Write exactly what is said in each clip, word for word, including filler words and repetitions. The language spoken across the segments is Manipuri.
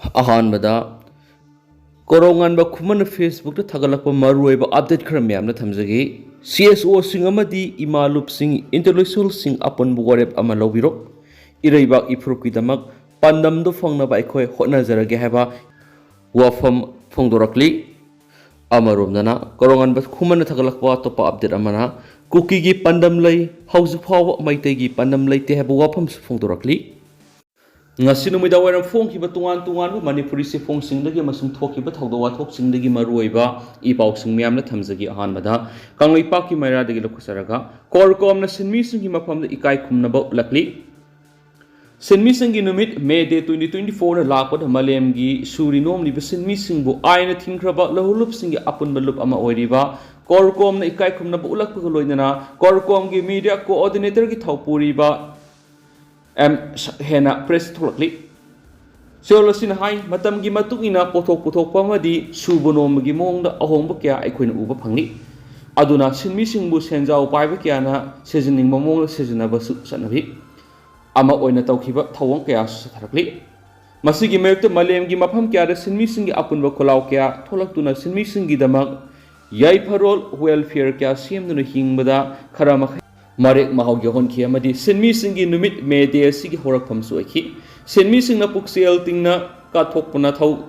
ꯑꯍꯥꯟꯕꯗ ꯀꯣꯔꯧꯉꯥꯟꯕ ꯈꯨꯃꯟꯅ Facebookꯇ ꯊꯥꯒꯠꯂꯛꯄ ꯃꯔꯨꯑꯣꯏꯕ update ꯈꯔ ꯃꯌꯥꯝꯅ ꯊꯝꯖꯒꯦ꯫ CSOꯁꯤꯡ ꯑꯃꯗꯤ ꯏꯃꯥ ꯂꯨꯞꯁꯤꯡ, intellectualꯁꯤꯡ ꯑꯄꯨꯟꯕ ꯋꯥꯔꯦꯞ ꯑꯃ ꯂꯧꯕꯤꯔꯣ꯫ ꯏꯔꯩꯕꯥꯛ ꯏꯐꯨꯔꯨꯞꯀꯤꯗꯃꯛ ꯄꯥꯟꯗꯝꯗꯨ ꯐꯪꯅꯕ ꯑꯩꯈꯣꯏ ꯍꯣꯠꯅꯖꯔꯒꯦ ꯍꯥꯏꯕ ꯋꯥꯐꯝ ꯐꯣꯡꯗꯣꯔꯛꯂꯤ꯫ ꯑꯃꯔꯣꯝꯗꯅ ꯀꯣꯔꯧꯉꯥꯟꯕ ꯈꯨꯃꯟꯅ ꯊꯥꯒꯠꯂꯛꯄ ꯑꯇꯣꯞꯄ update ꯑꯃꯅ ꯀꯨꯀꯤꯒꯤ ꯄꯥꯟꯗꯝ ꯂꯩ, ꯍꯧꯖꯤꯛ ꯐꯥꯎꯕ ꯃꯩꯇꯩꯒꯤ ꯄꯥꯟꯗꯝ ꯂꯩꯇꯦ ꯍꯥꯏꯕ ꯋꯥꯐꯝꯁꯨ ꯐꯣꯡꯗꯣꯔꯛꯂꯤ꯫ ꯉꯁꯤ ꯅꯨꯃꯤꯗꯥꯡ ꯋꯥꯏꯔꯝ ꯐꯣꯡꯈꯤꯕ ꯇꯣꯉꯥꯟ ꯇꯣꯉꯥꯟꯕ ꯃꯅꯤꯄꯨꯔꯤ ꯆꯦꯐꯣꯡꯁꯤꯡꯗꯒꯤ ꯑꯃꯁꯨꯡ ꯊꯣꯛꯈꯤꯕ ꯊꯧꯗꯣꯛ ꯋꯥꯊꯣꯛꯁꯤꯡꯗꯒꯤ ꯃꯔꯨꯑꯣꯏꯕ ꯏ ꯄꯥꯎꯁꯤꯡ ꯃꯌꯥꯝꯅ ꯊꯝꯖꯒꯦ꯫ ꯑꯍꯥꯟꯕꯗ ꯀꯪꯂꯩꯄꯥꯛꯀꯤ ꯃꯩꯔꯥꯗꯒꯤ ꯂꯧꯈꯠꯆꯔꯒ ꯀꯣꯔꯀꯣꯝꯅ ꯁꯤꯟꯃꯤꯁꯤꯡꯒꯤ ꯃꯐꯝꯗ ꯏꯀꯥꯏ ꯈꯨꯝꯅꯕ ꯎꯠꯂꯛꯂꯤ꯫ ꯁꯤꯟꯃꯤꯁꯤꯡꯒꯤ ꯅꯨꯃꯤꯠ May Day twenty twenty fourꯅ ꯂꯥꯛꯄꯗ ꯃꯥꯂꯦꯝꯒꯤ ꯁꯨꯔꯤ ꯅꯣꯝꯂꯤꯕ ꯁꯤꯟꯃꯤꯁꯤꯡꯕꯨ ꯑꯥꯏꯟꯅ ꯊꯤꯡꯈ꯭ꯔꯕ ꯂꯧꯍꯨꯂꯨꯞꯁꯤꯡꯒꯤ ꯑꯄꯨꯟꯕ ꯂꯨꯞ ꯑꯃ ꯑꯣꯏꯔꯤꯕ ꯀꯣꯔꯀꯣꯝꯅ ꯏꯀꯥꯏ ꯈꯨꯝꯅꯕ ꯎꯠꯂꯛꯄꯒ ꯂꯣꯏꯅꯅ ꯀꯣꯔꯀꯣꯝꯒꯤ media coordinatorꯒꯤ ꯊꯧꯄꯨꯔꯤꯕ ꯑꯦꯝ ꯍꯦꯟꯅ press ꯊꯣꯛꯂꯛꯂꯤ꯫ ꯆꯌꯣꯜ ꯑꯁꯤꯅ ꯍꯥꯏ, ꯃꯇꯝꯒꯤ ꯃꯇꯨꯡ ꯏꯟꯅ ꯄꯣꯠꯊꯣꯛ ꯄꯨꯊꯣꯛꯄ ꯑꯃꯗꯤ ꯁꯨꯕ ꯅꯣꯝꯕꯒꯤ ꯃꯑꯣꯡꯗ ꯑꯍꯣꯡꯕ ꯀꯌꯥ ꯑꯩꯈꯣꯏꯅ ꯎꯕ ꯐꯪꯂꯤ꯫ ꯑꯗꯨꯅ ꯁꯤꯟꯃꯤꯁꯤꯡꯕꯨ ꯁꯦꯟꯖꯥꯎ ꯄꯥꯏꯕ ꯀꯌꯥꯅ ꯁꯤꯖꯤꯟꯅꯤꯡꯕ ꯃꯑꯣꯡꯗ ꯁꯤꯖꯤꯟꯅꯕꯁꯨ ꯆꯠꯅꯔꯤ꯫ ꯑꯃ ꯑꯣꯏꯅ ꯇꯧꯈꯤꯕ ꯊꯧꯑꯣꯡ ꯀꯌꯥꯁꯨ ꯆꯠꯊꯔꯛꯂꯤ꯫ ꯃꯁꯤꯒꯤ ꯃꯥꯌꯣꯛꯇ ꯃꯥꯂꯦꯝꯒꯤ ꯃꯐꯝ ꯀꯌꯥꯗ ꯁꯤꯟꯃꯤꯁꯤꯡꯒꯤ ꯑꯄꯨꯟꯕ ꯈꯣꯜꯂꯥꯎ ꯀꯌꯥ ꯊꯣꯛꯂꯛꯇꯨꯅ ꯁꯤꯟꯃꯤꯁꯤꯡꯒꯤꯗꯃꯛ ꯌꯥꯏꯐꯔꯣꯜ welfare ꯀꯌꯥ ꯁꯦꯝꯗꯨꯅ ꯍꯤꯡꯕꯗ ꯈꯔ ꯃꯈꯩ ꯃꯔꯦꯛ ꯃꯍꯥꯎ ꯌꯧꯍꯟꯈꯤ ꯑꯃꯗꯤ ꯁꯤꯟꯃꯤꯁꯤꯡꯒꯤ ꯅꯨꯃꯤꯠ May Day ꯑꯁꯤꯒꯤ ꯍꯧꯔꯛꯐꯝꯁꯨ ꯑꯣꯏꯈꯤ꯫ ꯁꯤꯟꯃꯤꯁꯤꯡꯅ ꯄꯨꯛꯆꯦꯜ ꯇꯤꯡꯅ ꯀꯠꯊꯣꯛꯄꯅ ꯊꯧ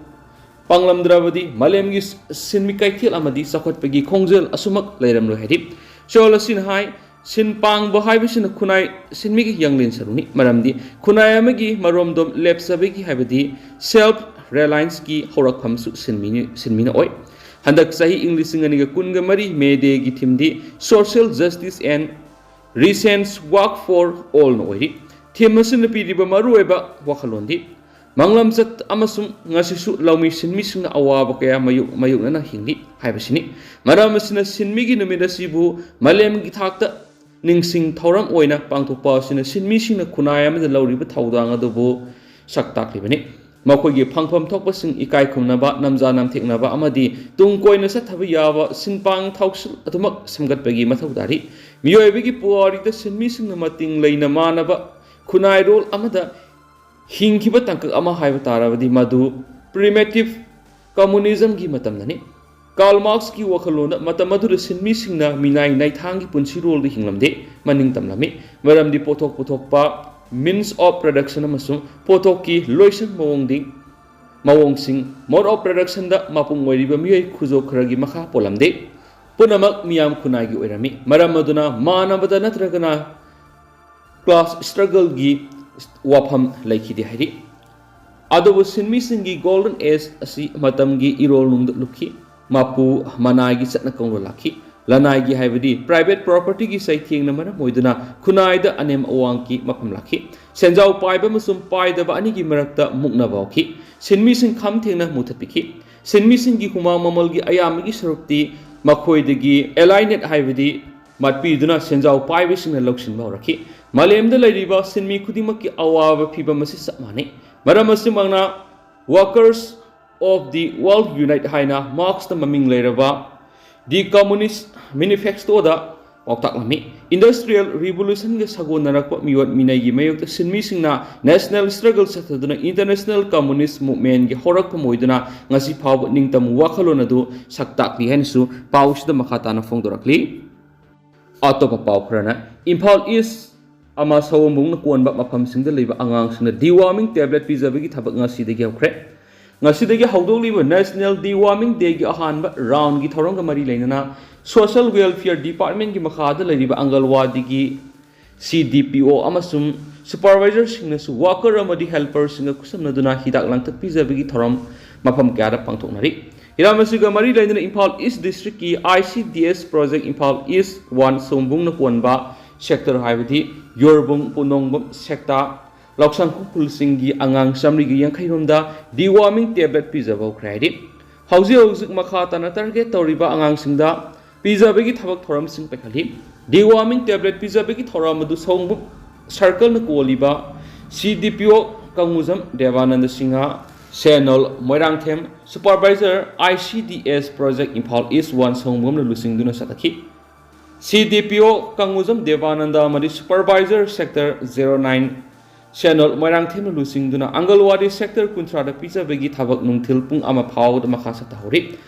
ꯄꯥꯡꯂꯝꯗ꯭ꯔꯕꯗꯤ ꯃꯥꯂꯦꯝꯒꯤ ꯁꯤꯟꯃꯤ ꯀꯩꯊꯦꯜ ꯑꯃꯗꯤ ꯆꯥꯎꯈꯠꯄꯒꯤ ꯈꯣꯡꯖꯦꯜ ꯑꯁꯨꯃꯛ ꯂꯩꯔꯝꯂꯣꯏ ꯍꯥꯏꯔꯤ꯫ ꯆꯌꯣꯜ ꯑꯁꯤꯅ ꯍꯥꯏ, ꯁꯤꯟ ꯄꯥꯡꯕ ꯍꯥꯏꯕꯁꯤꯅ ꯈꯨꯟꯅꯥꯏ ꯁꯤꯟꯃꯤꯒꯤ ꯌꯥꯡꯂꯦꯟ ꯁꯔꯨꯅꯤ꯫ ꯃꯔꯝꯗꯤ ꯈꯨꯟꯅꯥꯏ ꯑꯃꯒꯤ ꯃꯔꯣꯝꯗꯣꯝ ꯂꯦꯞꯆꯕꯒꯤ ꯍꯥꯏꯕꯗꯤ self relianceꯀꯤ ꯍꯧꯔꯛꯐꯝꯁꯨ ꯁꯤꯟꯃꯤꯅꯤ-, ꯁꯤꯟꯃꯤꯅ ꯑꯣꯏ꯫ ꯍꯟꯗꯛ ꯆꯍꯤ ꯏꯪ ꯂꯤꯁꯤꯡ ꯑꯅꯤꯒ ꯀꯨꯟꯒ ꯃꯔꯤ May Dayꯒꯤ themeꯗꯤ Social Justice and Recent Work for Allꯅ ꯑꯣꯏꯔꯤ꯫ Theme ꯑꯁꯤꯅ ꯄꯤꯔꯤꯕ ꯃꯔꯨꯑꯣꯏꯕ ꯋꯥꯈꯜꯂꯣꯟꯗꯤ ꯃꯥꯡꯂꯝꯆꯠ ꯑꯃꯁꯨꯡ ꯉꯁꯤꯁꯨ ꯂꯧꯃꯤ ꯁꯤꯟꯃꯤꯁꯤꯡꯅ ꯑꯋꯥꯕ ꯀꯌꯥ ꯃꯥꯌꯣꯛ-, ꯃꯥꯌꯣꯛꯅꯅ ꯍꯤꯡꯂꯤ ꯍꯥꯏꯕꯁꯤꯅꯤ꯫ ꯃꯔꯝ ꯑꯁꯤꯅ ꯁꯤꯟꯃꯤꯒꯤ ꯅꯨꯃꯤꯠ ꯑꯁꯤꯕꯨ ꯃꯥꯂꯦꯝꯒꯤ ꯊꯥꯛꯇ ꯅꯤꯡꯁꯤꯡ ꯊꯧꯔꯝ ꯑꯣꯏꯅ ꯄꯥꯡꯊꯣꯛꯄ ꯑꯁꯤꯅ ꯁꯤꯟꯃꯤꯁꯤꯡꯅ ꯈꯨꯟꯅꯥꯏ ꯑꯃꯗ ꯂꯧꯔꯤꯕ ꯊꯧꯗꯥꯡ ꯑꯗꯨꯕꯨ ꯁꯛ ꯇꯥꯛꯂꯤꯕꯅꯤ꯫ ꯃꯈꯣꯏꯒꯤ ꯐꯪꯐꯝ ꯊꯣꯛꯄꯁꯤꯡ ꯏꯀꯥꯏ ꯈꯨꯝꯅꯕ, ꯅꯝꯖꯥ ꯅꯝꯊꯦꯛꯅꯕ ꯑꯃꯗꯤ ꯇꯨꯡ ꯀꯣꯏꯅ ꯆꯠꯊꯕ ꯌꯥꯕ ꯁꯤꯟꯄꯥꯡ ꯊꯧꯁꯤꯜ ꯑꯗꯨꯃꯛ ꯁꯦꯝꯒꯠꯄꯒꯤ ꯃꯊꯧ ꯇꯥꯔꯤ꯫ ꯃꯤꯑꯣꯏꯕꯒꯤ ꯄꯨꯋꯥꯔꯤꯗ ꯁꯤꯟꯃꯤꯁꯤꯡꯅ ꯃꯇꯤꯡ ꯂꯩꯅ ꯃꯥꯟꯅꯕ ꯈꯨꯟꯅꯥꯏꯔꯣꯜ ꯑꯃꯗ ꯍꯤꯡꯈꯤꯕ ꯇꯥꯡꯀꯛ ꯑꯃ ꯍꯥꯏꯕ ꯇꯥꯔꯕꯗꯤ ꯃꯗꯨ primitive communismꯒꯤ ꯃꯇꯝꯗꯅꯤ꯫ ꯀꯥꯔꯜ ꯃꯥꯔꯛꯁꯀꯤ ꯋꯥꯈꯜꯂꯣꯟꯗ ꯃꯇꯝ ꯑꯗꯨꯗ ꯁꯤꯟꯃꯤꯁꯤꯡꯅ ꯃꯤꯅꯥꯏ ꯅꯥꯏꯊꯥꯡꯒꯤ ꯄꯨꯟꯁꯤꯔꯣꯜꯗ ꯍꯤꯡꯂꯝꯗꯦ, ꯃꯅꯤꯡ ꯇꯝꯂꯝꯃꯤ꯫ ꯃꯔꯝꯗꯤ ꯄꯣꯠꯊꯣꯛ ꯄꯨꯊꯣꯛꯄ, means of production ꯑꯃꯁꯨꯡ ꯄꯣꯠꯊꯣꯛꯀꯤ ꯂꯣꯏꯁꯪ ꯃꯑꯣꯡꯗꯤ, ꯃꯑꯣꯡꯁꯤꯡ, mode of productionꯗ ꯃꯄꯨꯡ ꯑꯣꯏꯔꯤꯕ ꯃꯤꯑꯣꯏ ꯈꯨꯖꯣꯛ ꯈꯔꯒꯤ ꯃꯈꯥ ꯄꯣꯜꯂꯝꯗꯦ꯫ ꯄꯨꯝꯅꯃꯛ ꯃꯤꯌꯥꯝ ꯈꯨꯟꯅꯥꯏꯒꯤ ꯑꯣꯏꯔꯝꯃꯤ꯫ ꯃꯔꯝ ꯑꯗꯨꯅ ꯃꯥꯟꯅꯕꯗ ꯅꯠꯇ꯭ꯔꯒꯅ class struggleꯒꯤ ꯋꯥꯐꯝ ꯂꯩꯈꯤꯗꯦ ꯍꯥꯏꯔꯤ꯫ ꯑꯗꯨꯕꯨ ꯁꯤꯟꯃꯤꯁꯤꯡꯒꯤ golden age ꯑꯁꯤ ꯃꯇꯝꯒꯤ ꯏꯔꯣꯜꯅꯨꯡꯗ ꯂꯨꯞꯈꯤ꯫ ꯃꯄꯨ ꯃꯅꯥꯏꯒꯤ ꯆꯠꯅ ꯀꯥꯡꯂꯣꯟ ꯂꯥꯛꯈꯤ꯫ ꯂꯅꯥꯏꯒꯤ ꯍꯥꯏꯕꯗꯤ private propertyꯒꯤ ꯆꯩꯊꯦꯡꯅ ꯃꯔꯝ ꯑꯣꯏꯗꯨꯅ ꯈꯨꯟꯅꯥꯏꯗ ꯑꯅꯦꯝ ꯑꯋꯥꯡꯒꯤ ꯃꯐꯝ ꯂꯥꯛꯈꯤ꯫ ꯁꯦꯟꯖꯥꯎ ꯄꯥꯏꯕ ꯑꯃꯁꯨꯡ ꯄꯥꯏꯗꯕ ꯑꯅꯤꯒꯤ ꯃꯔꯛꯇ ꯃꯨꯛꯅꯕ ꯍꯧꯈꯤ꯫ ꯁꯤꯟꯃꯤꯁꯤꯡ ꯈꯝ ꯊꯦꯡꯅ ꯃꯨꯊꯠꯄꯤꯈꯤ꯫ ꯁꯤꯟꯃꯤꯁꯤꯡꯒꯤ ꯍꯨꯃꯥꯡ ꯃꯃꯜꯒꯤ ꯑꯌꯥꯝꯕꯒꯤ ꯁꯔꯨꯛꯇꯤ ꯃꯈꯣꯏꯗꯒꯤ alienate ꯍꯥꯏꯕꯗꯤ ꯃꯠꯄꯤꯗꯨꯅ ꯁꯦꯟꯖꯥꯎ ꯄꯥꯏꯕꯁꯤꯡꯅ ꯂꯧꯁꯤꯟꯕ ꯍꯧꯔꯛꯈꯤ꯫ ꯃꯥꯂꯦꯝꯗ ꯂꯩꯔꯤꯕ ꯁꯤꯟꯃꯤ ꯈꯨꯗꯤꯡꯃꯛꯀꯤ ꯑꯋꯥꯕ ꯐꯤꯚꯝ ꯑꯁꯤ ꯆꯞ ꯃꯥꯟꯅꯩ꯫ ꯃꯔꯝ ꯑꯁꯤꯃꯛꯅ Workers of the World Unite ꯍꯥꯏꯅ ꯃꯥꯔꯛꯁꯅ ꯃꯃꯤꯡ ꯂꯩꯔꯕ The Communist Manifestoꯗ ꯄꯥꯎꯇꯥꯛꯂꯝꯃꯤ꯫ Industrial Revolutionꯒ ꯁꯥꯒꯣꯟꯅꯔꯛꯄ ꯃꯤꯑꯣꯠ ꯃꯤꯅꯩꯒꯤ ꯃꯥꯌꯣꯛꯇ ꯁꯤꯟꯃꯤꯁꯤꯡꯅ national struggle ꯆꯠꯊꯗꯨꯅ International Communist Movementꯀꯤ ꯍꯧꯔꯛꯐꯝ ꯑꯣꯏꯗꯨꯅ ꯉꯁꯤ ꯐꯥꯎꯕ ꯅꯤꯡꯇꯝ ꯋꯥꯈꯜꯂꯣꯟ ꯑꯗꯨ ꯁꯛ ꯇꯥꯛꯂꯤ ꯍꯥꯏꯅꯁꯨ ꯄꯥꯎꯁꯤꯗ ꯃꯈꯥ ꯇꯥꯅ ꯐꯣꯡꯗꯣꯔꯛꯂꯤ꯫ ꯑꯇꯣꯞꯄ ꯄꯥꯎ ꯈꯔꯅ, ꯏꯝꯐꯥꯜ ꯏꯁ ꯑꯃ ꯁꯑꯣꯝꯕꯨꯡꯅ ꯀꯣꯟꯕ ꯃꯐꯝꯁꯤꯡꯗ ꯂꯩꯕ ꯑꯉꯥꯡꯁꯤꯡꯅ deworming tablet ꯄꯤꯖꯕꯒꯤ ꯊꯕꯛ ꯉꯁꯤꯗꯒꯤ ꯍꯧꯈ꯭ꯔꯦ꯫ ꯉꯁꯤꯗꯒꯤ ꯍꯧꯗꯣꯛꯂꯤꯕ National Deworming Dayꯒꯤ ꯑꯍꯥꯟꯕ roundꯒꯤ ꯊꯧꯔꯝꯒ ꯃꯔꯤ ꯂꯩꯅꯅ Social Welfare Departmentꯀꯤ ꯃꯈꯥꯗ ꯂꯩꯔꯤꯕ ꯑꯪꯒꯜꯋꯥꯗꯤꯒꯤ C D P O ꯑꯃꯁꯨꯡ supervisorꯁꯤꯡꯅꯁꯨ worker ꯑꯃꯗꯤ helperꯁꯤꯡꯒ ꯈꯨꯠꯁꯝꯅꯗꯨꯅ ꯍꯤꯗꯥꯛ ꯂꯥꯡꯊꯛ ꯄꯤꯖꯕꯒꯤ ꯊꯧꯔꯝ ꯃꯐꯝ ꯀꯌꯥꯗ ꯄꯥꯡꯊꯣꯛꯅꯔꯤ꯫ ꯍꯤꯔꯝ ꯑꯁꯤꯒ ꯃꯔꯤ ꯂꯩꯅꯅ ꯏꯝꯐꯥꯜ ꯏꯁ ꯗꯤꯁꯇ꯭ꯔꯤꯛꯀꯤ I C D S project Imphal east one ꯁꯑꯣꯝꯕꯨꯡꯅ ꯀꯣꯟꯕ sector ꯍꯥꯏꯕꯗꯤ ꯌꯣꯔꯕꯨꯡ, ꯄꯣꯠꯅꯣꯡꯕꯝ, ꯁꯦꯛꯇꯥ, ꯂꯧꯁꯪꯈꯣꯡ ꯈꯨꯜꯁꯤꯡꯒꯤ ꯑꯉꯥꯡ ꯆꯥꯃꯔꯤꯒ ꯌꯥꯡꯈꯩ ꯔꯣꯝꯗ deworming tablet ꯄꯤꯖꯕ ꯍꯧꯈ꯭ꯔꯦ ꯍꯥꯏꯔꯤ꯫ ꯍꯧꯖꯤꯛ ꯍꯧꯖꯤꯛ ꯃꯈꯥ ꯇꯥꯅ target ꯇꯧꯔꯤꯕ ꯑꯉꯥꯡꯁꯤꯡꯗ ꯄꯤꯖꯕꯒꯤ ꯊꯕꯛ ꯊꯧꯔꯝꯁꯤꯡ ꯄꯥꯏꯈꯠꯂꯤ꯫ Deworming tablet ꯄꯤꯖꯕꯒꯤ ꯊꯧꯔꯝ ꯑꯗꯨ ꯁꯑꯣꯝꯕꯨꯡ circleꯅ ꯀꯣꯜꯂꯤꯕ C D P O Kangujam Debananda Singh, Senol Moirangthem, supervisor I C D S project Imphal east one ꯁꯑꯣꯝꯕꯨꯡꯅ ꯂꯨꯆꯤꯡꯗꯨꯅ ꯆꯠꯊꯈꯤ꯫ C D P O Kangujam ꯗꯦꯕꯥꯅꯟꯗ ꯑꯃꯗꯤ supervisor sector zero nine ꯁꯦꯟꯌꯣꯜ ꯃꯣꯏꯔꯥꯡꯊꯦꯝꯅ ꯂꯨꯆꯤꯡꯗꯨꯅ ꯑꯪꯒꯜꯋꯥꯗꯤ ꯁꯦꯛꯇꯔ ꯀꯨꯟꯊ꯭ꯔꯥꯗ ꯄꯤꯖꯕꯒꯤ ꯊꯕꯛ ꯅꯨꯡꯊꯤꯜ ꯄꯨꯡ ꯑꯃ ꯐꯥꯎꯕꯗ ꯃꯈꯥ ꯆꯠꯊꯍꯧꯔꯤ꯫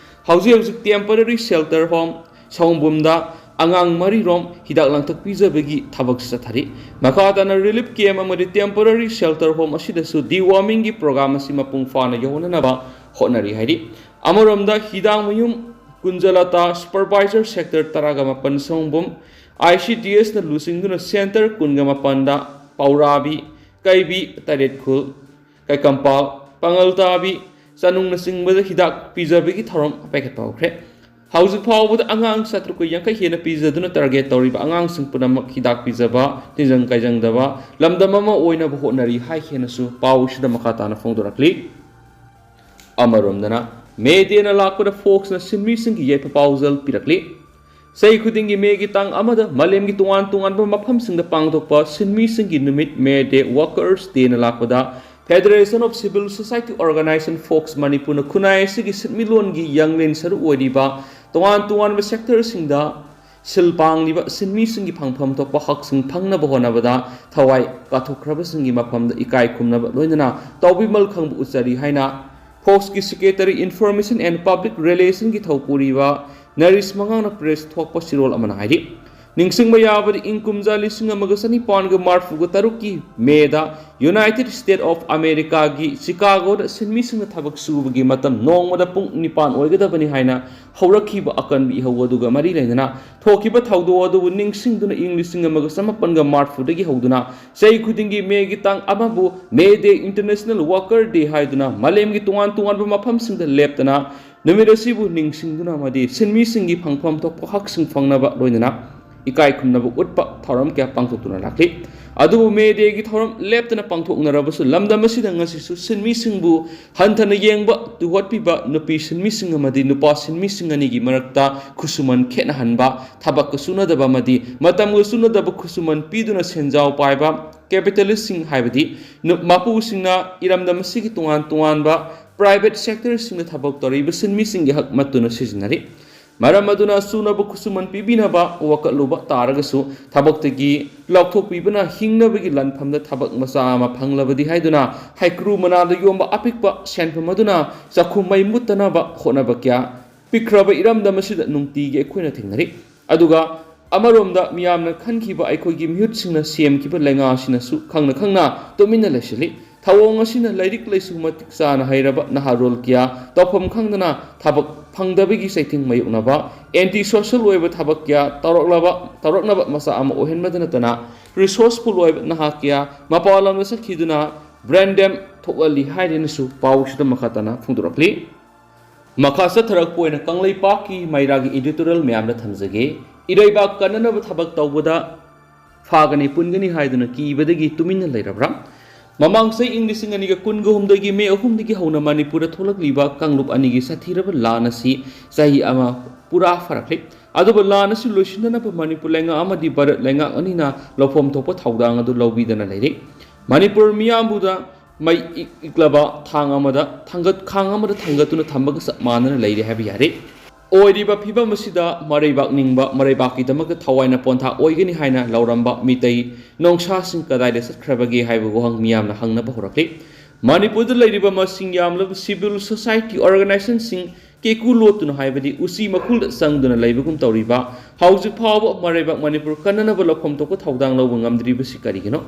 ꯍꯧꯖꯤꯛ ꯍꯧꯖꯤꯛ temporary shelter home ꯁꯑꯣꯝꯕꯨꯝꯗ ꯑꯉꯥꯡ ꯃꯔꯤꯔꯣꯝ ꯍꯤꯗꯥꯛ ꯂꯥꯡꯊꯛ ꯄꯤꯖꯕꯒꯤ ꯊꯕꯛꯁꯨ ꯆꯠꯊꯔꯤ꯫ ꯃꯈꯥ ꯇꯥꯅ relief camp ꯑꯃꯗꯤ temporary shelter home ꯑꯁꯤꯗꯁꯨ dewormingꯒꯤ program ꯑꯁꯤ ꯃꯄꯨꯡ ꯐꯥꯅ ꯌꯧꯍꯟꯅꯅꯕ ꯍꯣꯠꯅꯔꯤ ꯍꯥꯏꯔꯤ꯫ ꯑꯃꯔꯣꯝꯗ ꯍꯤꯗꯥꯡꯃꯌꯨꯝ ꯀꯨꯟꯖꯂꯇꯥ supervisor sector ꯇꯔꯥꯒ ꯃꯥꯄꯟ ꯁꯑꯣꯝꯕꯨꯝ ICDSꯅ ꯂꯨꯆꯤꯡꯗꯨꯅ center ꯀꯨꯟꯒ ꯃꯥꯄꯟꯗ ꯄꯥꯎꯔꯥꯕꯤ, ꯀꯩꯕꯤ, ꯇꯔꯦꯠꯈꯨꯜ, ꯀꯩꯀꯝꯄꯥꯜ, ꯄꯥꯉꯜꯇꯥꯕꯤ, ꯆꯅꯨꯡꯅꯆꯤꯡꯕꯗ ꯍꯤꯗꯥꯛ ꯄꯤꯖꯕꯒꯤ ꯊꯧꯔꯝ ꯄꯥꯏꯈꯠꯄ ꯍꯧꯈ꯭ꯔꯦ꯫ ꯍꯧꯖꯤꯛ ꯐꯥꯎꯕꯗ ꯑꯉꯥꯡ ꯆꯥꯇ꯭ꯔꯨꯛꯀ ꯌꯥꯡꯈꯩ ꯍꯦꯟꯅ ꯄꯤꯖꯗꯨꯅ target ꯇꯧꯔꯤꯕ ꯑꯉꯥꯡꯁꯤꯡ ꯄꯨꯝꯅꯃꯛ ꯍꯤꯗꯥꯛ ꯄꯤꯖꯕ, ꯇꯤꯟꯖꯪ ꯀꯥꯏꯖꯪꯗꯕ ꯂꯝꯗꯝ ꯑꯃ ꯑꯣꯏꯅꯕ ꯍꯣꯠꯅꯔꯤ ꯍꯥꯏꯈꯤꯅꯁꯨ ꯄꯥꯎ ꯑꯁꯤꯗ ꯃꯈꯥ ꯇꯥꯅ ꯐꯣꯡꯗꯣꯔꯛꯂꯤ꯫ ꯑꯃꯔꯣꯝꯗꯅ, May Dayꯅ ꯂꯥꯛꯄꯗ Foxꯅ ꯁꯤꯟꯃꯤꯁꯤꯡꯒꯤ ꯌꯥꯏꯐ ꯄꯥꯎꯖꯦꯜ ꯄꯤꯔꯛꯂꯤ꯫ ꯆꯍꯤ ꯈꯨꯗꯤꯡꯒꯤ Mayꯒꯤ ꯇꯥꯡ ꯑꯃꯗ ꯃꯥꯂꯦꯝꯒꯤ ꯇꯣꯉꯥꯟ ꯇꯣꯉꯥꯟꯕ ꯃꯐꯝꯁꯤꯡꯗ ꯄꯥꯡꯊꯣꯛꯄ ꯁꯤꯟꯃꯤꯁꯤꯡꯒꯤ ꯅꯨꯃꯤꯠ, May Day Workers Dayꯅ ꯂꯥꯛꯄꯗ Federation of Civil Society Organization, Fox, ꯃꯅꯤꯄꯨꯔꯅ ꯈꯨꯟꯅꯥꯏ ꯑꯁꯤꯒꯤ ꯁꯤꯟꯃꯤꯠꯂꯣꯟꯒꯤ ꯌꯥꯡꯂꯦꯟ ꯁꯔꯨ ꯑꯣꯏꯔꯤꯕ ꯇꯣꯉꯥꯟ ꯇꯣꯉꯥꯟꯕ sectorꯁꯤꯡꯗ ꯁꯤꯜ ꯄꯥꯡꯂꯤꯕ ꯁꯤꯟꯃꯤꯁꯤꯡꯒꯤ ꯐꯪꯐꯝ ꯊꯣꯛꯄ ꯍꯛꯁꯤꯡ ꯐꯪꯅꯕ ꯍꯣꯠꯅꯕꯗ ꯊꯋꯥꯏ ꯀꯠꯊꯣꯛꯈ꯭ꯔꯕꯁꯤꯡꯒꯤ ꯃꯐꯝꯗ ꯏꯀꯥꯏ ꯈꯨꯝꯅꯕ ꯂꯣꯏꯅꯅ ꯇꯧꯕꯤꯃꯜ ꯈꯪꯕ ꯎꯠꯆꯔꯤ ꯍꯥꯏꯅ Foxꯀꯤ Secretary Information and Public Relationꯒꯤ ꯊꯧꯄꯨꯔꯤꯕ ꯅꯔꯤꯁ ꯃꯉꯥꯡꯅ press ꯊꯣꯛꯄ ꯆꯦꯔꯣꯜ ꯑꯃꯅ ꯍꯥꯏꯔꯤ꯫ ꯅꯤꯡꯁꯤꯡꯕ ꯌꯥꯕꯗꯤ, ꯏꯪ ꯀꯨꯝꯖꯥ ꯂꯤꯁꯤꯡ ꯑꯃꯒ ꯆꯅꯤꯄꯥꯟꯒ ꯃꯔꯐꯨꯒ ꯇꯔꯨꯛꯀꯤ Mayꯗ United States of Americaꯒꯤ Chicagoꯗ ꯁꯤꯟꯃꯤꯁꯤꯡꯅ ꯊꯕꯛ ꯁꯨꯕꯒꯤ ꯃꯇꯝ ꯅꯣꯡꯃꯗ ꯄꯨꯡ ꯅꯤꯄꯥꯟ ꯑꯣꯏꯒꯗꯕꯅꯤ ꯍꯥꯏꯅ ꯍꯧꯔꯛꯈꯤꯕ ꯑꯀꯟꯕ ꯏꯍꯧ ꯑꯗꯨꯒ ꯃꯔꯤ ꯂꯩꯅꯅ ꯊꯣꯛꯈꯤꯕ ꯊꯧꯗꯣꯛ ꯑꯗꯨꯕꯨ ꯅꯤꯡꯁꯤꯡꯗꯨꯅ ꯏꯪ ꯂꯤꯁꯤꯡ ꯑꯃꯒ ꯆꯃꯥꯄꯟꯒ ꯃꯔꯐꯨꯗꯒꯤ ꯍꯧꯗꯨꯅ ꯆꯍꯤ ꯈꯨꯗꯤꯡꯒꯤ Mayꯒꯤ ꯇꯥꯡ ꯑꯃꯕꯨ May Day, International Worker Day ꯍꯥꯏꯗꯨꯅ ꯃꯥꯂꯦꯝꯒꯤ ꯇꯣꯉꯥꯟ ꯇꯣꯉꯥꯟꯕ ꯃꯐꯝꯁꯤꯡꯗ ꯂꯦꯞꯇꯅ ꯅꯨꯃꯤꯠ ꯑꯁꯤꯕꯨ ꯅꯤꯡꯁꯤꯡꯗꯨꯅ ꯑꯃꯗꯤ ꯁꯤꯟꯃꯤꯁꯤꯡꯒꯤ ꯐꯪꯐꯝ ꯊꯣꯛꯄ ꯍꯛꯁꯤꯡ ꯐꯪꯅꯕ ꯂꯣꯏꯅꯅ ꯏꯀꯥꯏ ꯈꯨꯝꯅꯕ ꯎꯠꯄ ꯊꯧꯔꯝ ꯀꯌꯥ ꯄꯥꯡꯊꯣꯛꯇꯨꯅ ꯂꯥꯛꯂꯤ꯫ ꯑꯗꯨꯕꯨ May Dayꯒꯤ ꯊꯧꯔꯝ ꯂꯦꯞꯇꯅ ꯄꯥꯡꯊꯣꯛꯅꯔꯕꯁꯨ ꯂꯝꯗꯝ ꯑꯁꯤꯗ ꯉꯁꯤꯁꯨ ꯁꯤꯟꯃꯤꯁꯤꯡꯕꯨ ꯍꯟꯊꯅ ꯌꯦꯡꯕ, ꯇꯨꯍꯠꯄꯤꯕ, ꯅꯨꯄꯤ ꯁꯤꯟꯃꯤꯁꯤꯡ ꯑꯃꯗꯤ ꯅꯨꯄꯥ ꯁꯤꯟꯃꯤꯁꯤꯡ ꯑꯅꯤꯒꯤ ꯃꯔꯛꯇ ꯈꯨꯠꯁꯨꯃꯟ ꯈꯦꯠꯅꯍꯟꯕ, ꯊꯕꯛꯀ ꯆꯨꯅꯗꯕ ꯑꯃꯗꯤ ꯃꯇꯝꯒ ꯆꯨꯅꯗꯕ ꯈꯨꯠꯁꯨꯃꯟ ꯄꯤꯗꯨꯅ ꯁꯦꯟꯖꯥꯎ ꯄꯥꯏꯕ capitalistꯁꯤꯡ ꯍꯥꯏꯕꯗꯤ ꯅꯨ-, ꯃꯄꯨꯁꯤꯡꯅ ꯏꯔꯝꯗꯝ ꯑꯁꯤꯒꯤ ꯇꯣꯉꯥꯟ ꯇꯣꯉꯥꯟꯕ private sectorꯁꯤꯡꯗ ꯊꯕꯛ ꯇꯧꯔꯤꯕ ꯁꯤꯟꯃꯤꯁꯤꯡꯒꯤ ꯍꯛ ꯃꯠꯇꯨꯅ ꯁꯤꯖꯤꯟꯅꯔꯤ꯫ ꯃꯔꯝ ꯑꯗꯨꯅ ꯁꯨꯅꯕ ꯈꯨꯠꯁꯨꯃꯟ ꯄꯤꯕꯤꯅꯕ ꯋꯥꯀꯠꯂꯨꯕ ꯇꯥꯔꯒꯁꯨ, ꯊꯕꯛꯇꯒꯤ ꯂꯧꯊꯣꯛꯄꯤꯕꯅ ꯍꯤꯡꯅꯕꯒꯤ ꯂꯥꯟꯐꯝꯗ ꯊꯕꯛ ꯃꯆꯥ ꯑꯃ ꯐꯪꯂꯕꯗꯤ ꯍꯥꯏꯗꯨꯅ ꯍꯩꯀ꯭ꯔꯨ ꯃꯅꯥꯗ ꯌꯣꯝꯕ ꯑꯄꯤꯛꯄ ꯁꯦꯟꯐꯝ ꯑꯗꯨꯅ ꯆꯥꯛꯈꯨꯝ ꯃꯩ ꯃꯨꯠꯇꯅꯕ ꯍꯣꯠꯅꯕ ꯀꯌꯥ ꯄꯤꯛꯈ꯭ꯔꯕ ꯏꯔꯝꯗꯝ ꯑꯁꯤꯗ ꯅꯨꯡꯇꯤꯒꯤ ꯑꯩꯈꯣꯏꯅ ꯊꯦꯡꯅꯔꯤ꯫ ꯑꯗꯨꯒ ꯑꯃꯔꯣꯝꯗ ꯃꯤꯌꯥꯝꯅ ꯈꯟꯈꯤꯕ ꯑꯩꯈꯣꯏꯒꯤ ꯃꯤꯍꯨꯠꯁꯤꯡꯅ ꯁꯦꯝꯈꯤꯕ ꯂꯩꯉꯥꯛ ꯑꯁꯤꯅꯁꯨ ꯈꯪꯅ ꯈꯪꯅ ꯇꯨꯃꯤꯟꯅ ꯂꯩꯁꯤꯜꯂꯤ꯫ ꯊꯧꯑꯣꯡ ꯑꯁꯤꯅ ꯂꯥꯏꯔꯤꯛ ꯂꯥꯏꯁꯨ ꯃꯇꯤꯛ ꯆꯥꯅ ꯍꯩꯔꯕ ꯅꯍꯥꯔꯣꯜ ꯀꯌꯥ ꯇꯧꯐꯝ ꯈꯪꯗꯅ ꯊꯕꯛ ꯐꯪꯗꯕꯒꯤ ꯆꯩꯊꯦꯡ ꯃꯥꯌꯣꯛꯅꯕ, ꯑꯦꯟꯇꯤ ꯁꯣꯁꯤꯌꯦꯜ ꯑꯣꯏꯕ ꯊꯕꯛ ꯀꯌꯥ ꯇꯧꯔꯛꯂꯕ, ꯇꯧꯔꯛꯅꯕ ꯃꯆꯥꯛ ꯑꯃ ꯑꯣꯏꯍꯟꯕꯗ ꯅꯠꯇꯅ, ꯔꯤꯁꯣꯔꯁꯐꯨꯜ ꯑꯣꯏꯕ ꯅꯍꯥ ꯀꯌꯥ ꯃꯄꯥꯟ ꯂꯝꯗ ꯆꯠꯈꯤꯗꯨꯅ ꯕ꯭ꯔꯦꯟ ꯗꯦꯝ ꯊꯣꯛꯍꯜꯂꯤ ꯍꯥꯏꯗꯨꯅꯁꯨ ꯄꯥꯎꯁꯤꯗ ꯃꯈꯥ ꯇꯥꯅ ꯐꯣꯡꯗꯣꯔꯛꯂꯤ꯫ ꯃꯈꯥ ꯆꯠꯊꯔꯛꯄ ꯑꯣꯏꯅ ꯀꯪꯂꯩꯄꯥꯛꯀꯤ ꯃꯩꯔꯥꯒꯤ ꯏꯗꯤꯇꯣꯔꯤꯌꯦꯜ ꯃꯌꯥꯝꯗ ꯊꯝꯖꯒꯦ꯫ ꯏꯔꯩꯕꯥꯛ ꯀꯟꯅꯅꯕ ꯊꯕꯛ ꯇꯧꯕꯗ ꯐꯥꯒꯅꯤ ꯄꯨꯟꯒꯅꯤ ꯍꯥꯏꯗꯨꯅ ꯀꯤꯕꯗꯒꯤ ꯇꯨꯃꯤꯟꯅ ꯂꯩꯔꯕ꯭ꯔꯥ? ꯃꯃꯥꯡ ꯆꯍꯤ ꯏꯪ ꯂꯤꯁꯤꯡ ꯑꯅꯤꯒ ꯀꯨꯟꯒ ꯍꯨꯝꯗꯣꯏꯒꯤ ꯃꯦ ꯑꯍꯨꯝꯗꯒꯤ ꯍꯧꯅ ꯃꯅꯤꯄꯨꯔꯗ ꯊꯣꯛꯂꯛꯂꯤꯕ ꯀꯥꯡꯂꯨꯞ ꯑꯅꯤꯒꯤ ꯁꯥꯊꯤꯔꯕ ꯂꯥꯟ ꯑꯁꯤ ꯆꯍꯤ ꯑꯃ ꯄꯨꯔꯥ ꯐꯥꯔꯛꯂꯤ꯫ ꯑꯗꯨꯕꯨ ꯂꯥꯟ ꯑꯁꯤ ꯂꯣꯏꯁꯤꯟꯅꯅꯕ ꯃꯅꯤꯄꯨꯔ ꯂꯩꯉꯥꯛ ꯑꯃꯗꯤ ꯚꯥꯔꯠ ꯂꯩꯉꯥꯛ ꯑꯅꯤꯅ ꯂꯧꯐꯝ ꯊꯣꯛꯄ ꯊꯧꯗꯥꯡ ꯑꯗꯨ ꯂꯧꯕꯤꯗꯅ ꯂꯩꯔꯤ꯫ ꯃꯅꯤꯄꯨꯔ ꯃꯤꯌꯥꯝꯕꯨꯗ ꯃꯩ ꯏꯛ-, ꯏꯛꯂꯕ ꯊꯥꯡ ꯑꯃꯗ ꯊꯥꯡꯒꯠ-, ꯈꯥꯡ ꯑꯃꯗ ꯊꯥꯡꯒꯠꯇꯨꯅ ꯊꯝꯕꯒ ꯆꯞ ꯃꯥꯟꯅꯅ ꯂꯩꯔꯦ ꯍꯥꯏꯕ ꯌꯥꯔꯦ꯫ ꯑꯣꯏꯔꯤꯕ ꯐꯤꯕꯝ ꯑꯁꯤꯗ ꯃꯔꯩꯕꯥꯛ ꯅꯤꯡꯕ, ꯃꯔꯩꯕꯥꯛꯀꯤꯗꯃꯛꯇ ꯊꯋꯥꯏꯅ ꯄꯣꯟꯊꯥ ꯑꯣꯏꯒꯅꯤ ꯍꯥꯏꯅ ꯂꯧꯔꯝꯕ ꯃꯤꯇꯩ ꯅꯣꯡꯁꯥꯁꯤꯡ ꯀꯗꯥꯏꯗ ꯆꯠꯈ꯭ꯔꯕꯒꯦ ꯍꯥꯏꯕ ꯋꯥꯍꯪ ꯃꯤꯌꯥꯝꯅ ꯍꯪꯅꯕ ꯍꯧꯔꯛꯂꯤ꯫ ꯃꯅꯤꯄꯨꯔꯗ ꯂꯩꯔꯤꯕ ꯃꯁꯤꯡ ꯌꯥꯝꯂꯕ civil society organizationꯁꯤꯡ ꯀꯦꯀꯨ ꯂꯣꯠꯇꯨꯅ ꯍꯥꯏꯕꯗꯤ ꯎꯆꯤ ꯃꯈꯨꯜꯗ ꯆꯪꯗꯨꯅ ꯂꯩꯕꯒꯨꯝ ꯇꯧꯔꯤꯕ, ꯍꯧꯖꯤꯛ ꯐꯥꯎꯕ ꯃꯔꯩꯕꯥꯛ ꯃꯅꯤꯄꯨꯔ ꯀꯟꯅꯅꯕ ꯂꯧꯐꯝ ꯊꯣꯛꯄ ꯊꯧꯗꯥꯡ ꯂꯧꯕ ꯉꯝꯗ꯭ꯔꯤꯕꯁꯤ ꯀꯔꯤꯒꯤꯅꯣ?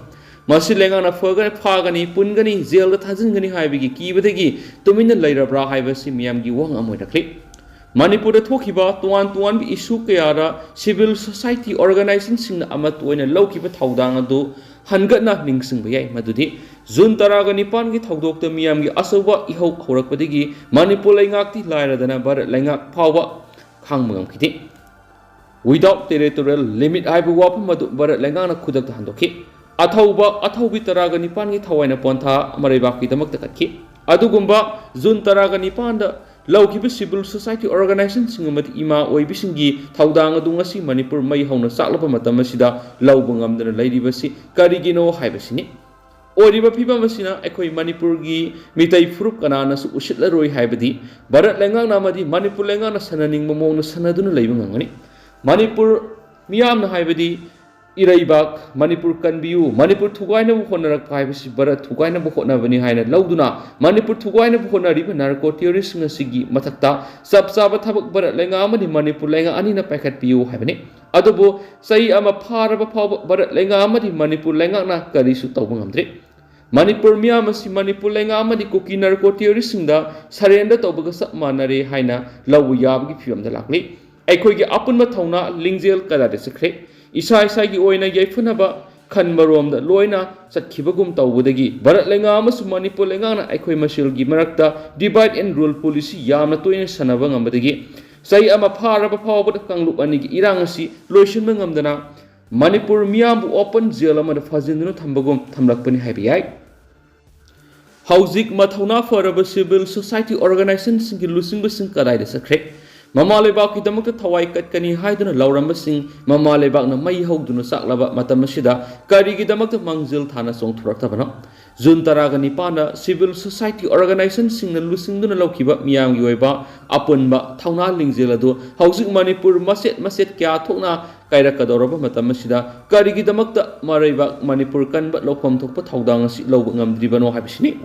ꯃꯁꯤ ꯂꯩꯉꯥꯛꯅ ꯐꯒ-, ꯐꯥꯒꯅꯤ, ꯄꯨꯟꯒꯅꯤ, ꯖꯦꯜꯗ ꯊꯥꯖꯤꯟꯒꯅꯤ ꯍꯥꯏꯕꯒꯤ ꯀꯤꯕꯗꯒꯤ ꯇꯨꯃꯤꯟꯅ ꯂꯩꯔꯕ꯭ꯔꯥ ꯍꯥꯏꯕꯁꯤ ꯃꯤꯌꯥꯝꯒꯤ ꯋꯥꯍꯪ ꯑꯃ ꯑꯣꯏꯔꯛꯂꯤ꯫ ꯃꯅꯤꯄꯨꯔꯗ ꯊꯣꯛꯈꯤꯕ ꯇꯣꯉꯥꯟ ꯇꯣꯉꯥꯟꯕ issue ꯀꯌꯥꯗ civil society organizationꯁꯤꯡꯅ ꯑꯃꯠꯇ ꯑꯣꯏꯅ ꯂꯧꯈꯤꯕ ꯊꯧꯗꯥꯡ ꯑꯗꯨ ꯍꯟꯒꯠꯅ ꯅꯤꯡꯁꯤꯡꯕ ꯌꯥꯏ꯫ ꯃꯗꯨꯗꯤ ꯖꯨꯟ ꯇꯔꯥꯒ ꯅꯤꯄꯥꯟꯒꯤ ꯊꯧꯗꯣꯛꯇ ꯃꯤꯌꯥꯝꯒꯤ ꯑꯆꯧꯕ ꯏꯍꯧ ꯍꯧꯔꯛꯄꯗꯒꯤ ꯃꯅꯤꯄꯨꯔ ꯂꯩꯉꯥꯛꯇꯤ ꯂꯥꯏꯔꯗꯅ ꯚꯥꯔꯠ ꯂꯩꯉꯥꯛ ꯐꯥꯎꯕ ꯈꯥꯡꯕ ꯉꯝꯈꯤꯗꯦ꯫ Without territorial limit ꯍꯥꯏꯕ ꯋꯥꯐꯝ ꯑꯗꯨ ꯚꯥꯔꯠ ꯂꯩꯉꯥꯛꯅ ꯈꯨꯗꯛꯇ ꯍꯟꯗꯣꯛꯈꯤ꯫ ꯑꯊꯧꯕ, ꯑꯊꯧꯕꯤ ꯇꯔꯥꯒ ꯅꯤꯄꯥꯟꯒꯤ ꯊꯋꯥꯏꯅ ꯄꯣꯟꯊꯥ ꯃꯔꯩꯕꯥꯛꯀꯤꯗꯃꯛꯇ ꯀꯠꯈꯤ꯫ ꯑꯗꯨꯒꯨꯝꯕ ꯖꯨꯟ ꯇꯔꯥꯒ ꯅꯤꯄꯥꯟꯗ ꯂꯧꯈꯤꯕ civil society organizationꯁꯤꯡ ꯑꯃꯗꯤ ꯏꯃꯥ ꯑꯣꯏꯕꯤꯁꯤꯡꯒꯤ ꯊꯧꯗꯥꯡ ꯑꯗꯨ ꯉꯁꯤ ꯃꯅꯤꯄꯨꯔ ꯃꯩ ꯍꯧꯅ ꯆꯥꯛꯂꯕ ꯃꯇꯝ ꯑꯁꯤꯗ ꯂꯧꯕ ꯉꯝꯗꯅ ꯂꯩꯔꯤꯕꯁꯤ ꯀꯔꯤꯒꯤꯅꯣ ꯍꯥꯏꯕꯁꯤꯅꯤ꯫ ꯑꯣꯏꯔꯤꯕ ꯐꯤꯕꯝ ꯑꯁꯤꯅ ꯑꯩꯈꯣꯏ ꯃꯅꯤꯄꯨꯔꯒꯤ ꯃꯤꯇꯩ ꯐꯨꯔꯨꯞ ꯀꯅꯥꯅꯁꯨ ꯎꯁꯤꯠꯂꯔꯣꯏ ꯍꯥꯏꯕꯗꯤ ꯚꯥꯔꯠ ꯂꯩꯉꯥꯛꯅ ꯑꯃꯗꯤ ꯃꯅꯤꯄꯨꯔ ꯂꯩꯉꯥꯛꯅ ꯁꯥꯟꯅꯅꯤꯡꯕ ꯃꯑꯣꯡꯗ ꯁꯥꯟꯅꯗꯨꯅ ꯂꯩꯕ ꯉꯝꯒꯅꯤ꯫ ꯃꯅꯤꯄꯨꯔ ꯃꯤꯌꯥꯝꯅ ꯍꯥꯏꯕꯗꯤ ꯏꯔꯩꯕꯥꯛ ꯃꯅꯤꯄꯨꯔ ꯀꯟꯕꯤꯌꯨ, ꯃꯅꯤꯄꯨꯔ ꯊꯨꯒꯥꯏꯅꯕ ꯍꯣꯠꯅꯔꯛꯄ ꯍꯥꯏꯕꯁꯤ ꯚꯥꯔꯠ ꯊꯨꯒꯥꯏꯅꯕ ꯍꯣꯠꯅꯕꯅꯤ ꯍꯥꯏꯅ ꯂꯧꯗꯨꯅ ꯃꯅꯤꯄꯨꯔ ꯊꯨꯒꯥꯏꯅꯕ ꯍꯣꯠꯅꯔꯤꯕ ꯅꯥꯔꯀꯣ ꯇꯦꯔꯣꯔꯤꯁꯁꯤꯡ ꯑꯁꯤꯒꯤ ꯃꯊꯛꯇ ꯆꯞ ꯆꯥꯕ ꯊꯕꯛ ꯚꯥꯔꯠ ꯂꯩꯉꯥꯛ ꯑꯃꯗꯤ ꯃꯅꯤꯄꯨꯔ ꯂꯩꯉꯥꯛ ꯑꯅꯤꯅ ꯄꯥꯏꯈꯠꯄꯤꯌꯨ ꯍꯥꯏꯕꯅꯤ꯫ ꯑꯗꯨꯕꯨ ꯆꯍꯤ ꯑꯃ ꯐꯥꯔꯕ ꯐꯥꯎꯕ ꯚꯥꯔꯠ ꯂꯩꯉꯥꯛ ꯑꯃꯗꯤ ꯃꯅꯤꯄꯨꯔ ꯂꯩꯉꯥꯛꯅ ꯀꯔꯤꯁꯨ ꯇꯧꯕ ꯉꯝꯗ꯭ꯔꯤ꯫ ꯃꯅꯤꯄꯨꯔ ꯃꯤꯌꯥꯝ ꯑꯁꯤ ꯃꯅꯤꯄꯨꯔ ꯂꯩꯉꯥꯛ ꯑꯃꯗꯤ ꯀꯨꯀꯤ ꯅꯥꯔꯀꯣ ꯇꯦꯔꯣꯔꯤꯁꯁꯤꯡꯗ surrender ꯇꯧꯕꯒ ꯆꯞ ꯃꯥꯟꯅꯔꯦ ꯍꯥꯏꯅ ꯂꯧꯕ ꯌꯥꯕꯒꯤ ꯐꯤꯕꯝꯗ ꯂꯥꯛꯂꯤ꯫ ꯑꯩꯈꯣꯏꯒꯤ ꯑꯄꯨꯟꯕ ꯊꯧꯅꯥ ꯂꯤꯡꯖꯦꯜ ꯀꯗꯥꯏꯗ ꯆꯠꯈ꯭ꯔꯦ? ꯏꯁꯥ ꯏꯁꯥꯒꯤ ꯑꯣꯏꯅ ꯌꯥꯏꯐꯅꯕ ꯈꯟꯕꯔꯣꯝꯗ ꯂꯣꯏꯅ ꯆꯠꯈꯤꯕꯒꯨꯝ ꯇꯧꯕꯗꯒꯤ ꯚꯥꯔꯠ ꯂꯩꯉꯥꯛ ꯑꯃꯁꯨꯡ ꯃꯅꯤꯄꯨꯔ ꯂꯩꯉꯥꯛꯅ ꯑꯩꯈꯣꯏ ꯃꯁꯦꯜꯒꯤ ꯃꯔꯛꯇ divide and rule policy ꯌꯥꯝꯅ ꯇꯣꯏꯅ ꯁꯥꯟꯅꯕ ꯉꯝꯕꯗꯒꯤ ꯆꯍꯤ ꯑꯃ ꯐꯥꯔꯕ ꯐꯥꯎꯕꯗ ꯀꯥꯡꯂꯨꯞ ꯑꯅꯤꯒꯤ ꯏꯔꯥꯡ ꯑꯁꯤ ꯂꯣꯏꯁꯤꯟꯕ ꯉꯝꯗꯅ ꯃꯅꯤꯄꯨꯔ ꯃꯤꯌꯥꯝꯕꯨ open jail ꯑꯃꯗ ꯐꯥꯖꯤꯟꯗꯨꯅ ꯊꯝꯕꯒꯨꯝ ꯊꯝꯂꯛꯄꯅꯤ ꯍꯥꯏꯕ ꯌꯥꯏ꯫ ꯍꯧꯖꯤꯛ ꯃꯊꯧꯅꯥ ꯐꯔꯕ civil society organizationꯁꯤꯡꯒꯤ ꯂꯨꯆꯤꯡꯕꯁꯤꯡ ꯀꯗꯥꯏꯗ ꯆꯠꯈ꯭ꯔꯦ? ꯃꯃꯥ ꯂꯩꯕꯥꯛꯀꯤꯗꯃꯛꯇ ꯊꯋꯥꯏ ꯀꯠꯀꯅꯤ ꯍꯥꯏꯗꯨꯅ ꯂꯥꯎꯔꯝꯕꯁꯤꯡ, ꯃꯃꯥ ꯂꯩꯕꯥꯛꯅ ꯃꯩ ꯍꯧꯗꯨꯅ ꯆꯥꯛꯂꯕ ꯃꯇꯝ ꯑꯁꯤꯗ ꯀꯔꯤꯒꯤꯗꯃꯛꯇ ꯃꯥꯡꯖꯤꯜ ꯊꯥꯅ ꯆꯣꯡꯊꯣꯔꯛꯇꯕꯅꯣ? ꯖꯨꯟ ꯇꯔꯥꯒ ꯅꯤꯄꯥꯟꯗ civil society organizationꯁꯤꯡꯅ ꯂꯨꯆꯤꯡꯗꯨꯅ ꯂꯧꯈꯤꯕ ꯃꯤꯌꯥꯝꯒꯤ ꯑꯣꯏꯕ ꯑꯄꯨꯟꯕ ꯊꯧꯅꯥ ꯂꯤꯡꯖꯦꯜ ꯑꯗꯨ ꯍꯧꯖꯤꯛ ꯃꯅꯤꯄꯨꯔ ꯃꯆꯦꯠ ꯃꯆꯦꯠ ꯀꯌꯥ ꯊꯣꯛꯅ ꯀꯥꯏꯔꯛꯀꯗꯧꯔꯕ ꯃꯇꯝ ꯑꯁꯤꯗ ꯀꯔꯤꯒꯤꯗꯃꯛꯇ ꯃꯔꯩꯕꯥꯛ ꯃꯅꯤꯄꯨꯔ ꯀꯟꯕ ꯂꯧꯐꯝ ꯊꯣꯛꯄ ꯊꯧꯗꯥꯡ ꯑꯁꯤ ꯂꯧꯕ ꯉꯝꯗ꯭ꯔꯤꯕꯅꯣ ꯍꯥꯏꯕꯁꯤꯅꯤ꯫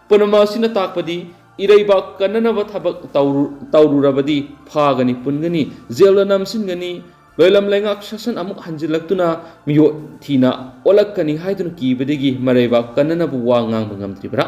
ꯄꯨꯝꯅꯃꯛ ꯑꯁꯤꯅ ꯇꯥꯛꯄꯗꯤ ꯏꯔꯩꯕꯥꯛ ꯀꯟꯅꯅꯕ ꯊꯕꯛ ꯇꯧꯔꯨ-, ꯇꯧꯔꯨꯔꯕꯗꯤ ꯐꯥꯒꯅꯤ, ꯄꯨꯟꯒꯅꯤ, ꯖꯦꯜꯗ ꯅꯝꯁꯤꯟꯒꯅꯤ, ꯂꯣꯏꯂꯝ ꯂꯩꯉꯥꯛ ꯁꯥꯁꯟ ꯑꯃꯨꯛ ꯍꯟꯖꯤꯜꯂꯛꯇꯨꯅ ꯃꯤꯑꯣꯠ ꯊꯤꯅ ꯑꯣꯜꯂꯛꯀꯅꯤ ꯍꯥꯏꯗꯨꯅ ꯀꯤꯕꯗꯒꯤ ꯃꯔꯩꯕꯥꯛ ꯀꯟꯅꯅꯕ ꯋꯥ ꯉꯥꯡꯕ ꯉꯝꯗ꯭ꯔꯤꯕ꯭ꯔꯥ?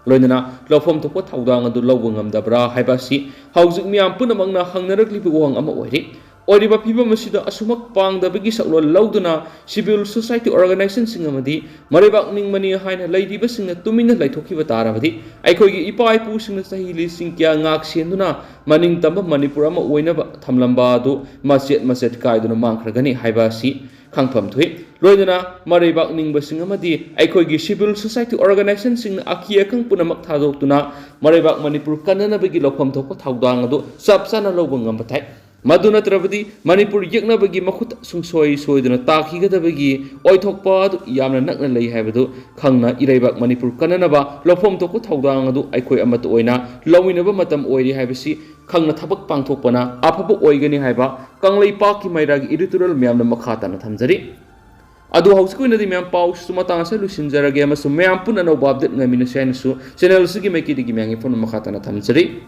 ꯂꯣꯏꯅꯅ ꯂꯧꯐꯝ ꯊꯣꯛꯄ ꯊꯧꯗꯥꯡ ꯑꯗꯨ ꯂꯧꯕ ꯉꯝꯗꯕ꯭ꯔꯥ ꯍꯥꯏꯕ ꯑꯁꯤ ꯍꯧꯖꯤꯛ ꯃꯤꯌꯥꯝ ꯄꯨꯝꯅꯃꯛꯅ ꯍꯪꯅꯔꯛꯂꯤꯕ ꯋꯥꯍꯪ ꯑꯃ ꯑꯣꯏꯔꯤ꯫ ꯑꯣꯏꯔꯤꯕ ꯐꯤꯕꯝ ꯑꯁꯤꯗ ꯑꯁꯨꯃꯛ ꯄꯥꯡꯗꯕꯒꯤ ꯁꯛꯂꯣꯟ ꯂꯧꯗꯨꯅ civil society organizationꯁꯤꯡ ꯑꯃꯗꯤ ꯃꯔꯩꯕꯥꯛ ꯅꯤꯡꯕꯅꯤ ꯍꯥꯏꯅ ꯂꯩꯔꯤꯕꯁꯤꯡꯅ ꯇꯨꯃꯤꯟꯅ ꯂꯩꯊꯣꯛꯈꯤꯕ ꯇꯥꯔꯕꯗꯤ ꯑꯩꯈꯣꯏꯒꯤ ꯏꯄꯥ ꯏꯄꯨꯁꯤꯡꯅ ꯆꯍꯤ ꯂꯤꯁꯤꯡ ꯀꯌꯥ ꯉꯥꯛ ꯁꯦꯟꯗꯨꯅ ꯃꯅꯤꯡ ꯇꯝꯕ ꯃꯅꯤꯄꯨꯔ ꯑꯃ ꯑꯣꯏꯅꯕ ꯊꯝꯂꯝꯕ ꯑꯗꯨ ꯃꯆꯦꯠ ꯃꯆꯦꯠ ꯀꯥꯏꯗꯨꯅ ꯃꯥꯡꯈ꯭ꯔꯒꯅꯤ ꯍꯥꯏꯕ ꯑꯁꯤ ꯈꯪꯐꯝ ꯊꯣꯛꯏ꯫ ꯂꯣꯏꯅꯅ ꯃꯔꯩꯕꯥꯛ ꯅꯤꯡꯕꯁꯤꯡ ꯑꯃꯗꯤ ꯑꯩꯈꯣꯏꯒꯤ civil society organizationꯁꯤꯡꯅ ꯑꯀꯤ ꯑꯈꯪ ꯄꯨꯝꯅꯃꯛ ꯊꯥꯗꯣꯛꯇꯨꯅ ꯃꯔꯩꯕꯥꯛ ꯃꯅꯤꯄꯨꯔ ꯀꯟꯅꯅꯕꯒꯤ ꯂꯧꯐꯝ ꯊꯣꯛꯄ ꯊꯧꯗꯥꯡ ꯑꯗꯨ ꯆꯞ ꯆꯥꯅ ꯂꯧꯕ ꯉꯝꯕ ꯊꯥꯏ꯫ ꯃꯗꯨ ꯅꯠꯇ꯭ꯔꯕꯗꯤ ꯃꯅꯤꯄꯨꯔ ꯌꯦꯛꯅꯕꯒꯤ ꯃꯈꯨꯠ ꯁꯨꯡꯁꯣꯏ ꯁꯣꯏꯗꯅ ꯇꯥꯈꯤꯒꯗꯕꯒꯤ ꯑꯣꯏꯊꯣꯛꯄ ꯑꯗꯨ ꯌꯥꯝꯅ ꯅꯛꯅ ꯂꯩ ꯍꯥꯏꯕꯗꯨ ꯈꯪꯅ, ꯏꯔꯩꯕꯥꯛ ꯃꯅꯤꯄꯨꯔ ꯀꯟꯅꯅꯕ ꯂꯧꯐꯝ ꯊꯣꯛꯄ ꯊꯧꯗꯥꯡ ꯑꯗꯨ ꯑꯩꯈꯣꯏ ꯑꯃꯠꯇ ꯑꯣꯏꯅ ꯂꯧꯃꯤꯟꯅꯕ ꯃꯇꯝ ꯑꯣꯏꯔꯤ ꯍꯥꯏꯕꯁꯤ ꯈꯪꯅ ꯊꯕꯛ ꯄꯥꯡꯊꯣꯛꯄꯅ ꯑꯐꯕ ꯑꯣꯏꯒꯅꯤ ꯍꯥꯏꯕ ꯀꯪꯂꯩꯄꯥꯛꯀꯤ ꯃꯩꯔꯥꯒꯤ editorial ꯃꯌꯥꯝꯅ ꯃꯈꯥ ꯇꯥꯅ ꯊꯝꯖꯔꯤ꯫ ꯑꯗꯨ ꯍꯧꯖꯤꯛꯀꯤ ꯑꯣꯏꯅꯗꯤ ꯃꯌꯥꯝ ꯄꯥꯎꯁꯤꯁꯨ ꯃꯇꯥꯡ ꯑꯁꯤꯗ ꯂꯣꯏꯁꯤꯟꯖꯔꯒꯦ ꯑꯃꯁꯨꯡ ꯃꯌꯥꯝ ꯄꯨꯟꯅ ꯑꯅꯧꯕ update ꯉꯥꯏꯃꯤꯟꯅꯁꯤ ꯍꯥꯏꯅꯁꯨ channel ꯑꯁꯤꯒꯤ ꯃꯥꯏꯀꯩꯗꯒꯤ ꯃꯌꯥꯝꯒꯤ ꯐꯣꯟ ꯃꯈꯥ ꯇꯥꯅ ꯊꯝꯖꯔꯤ꯫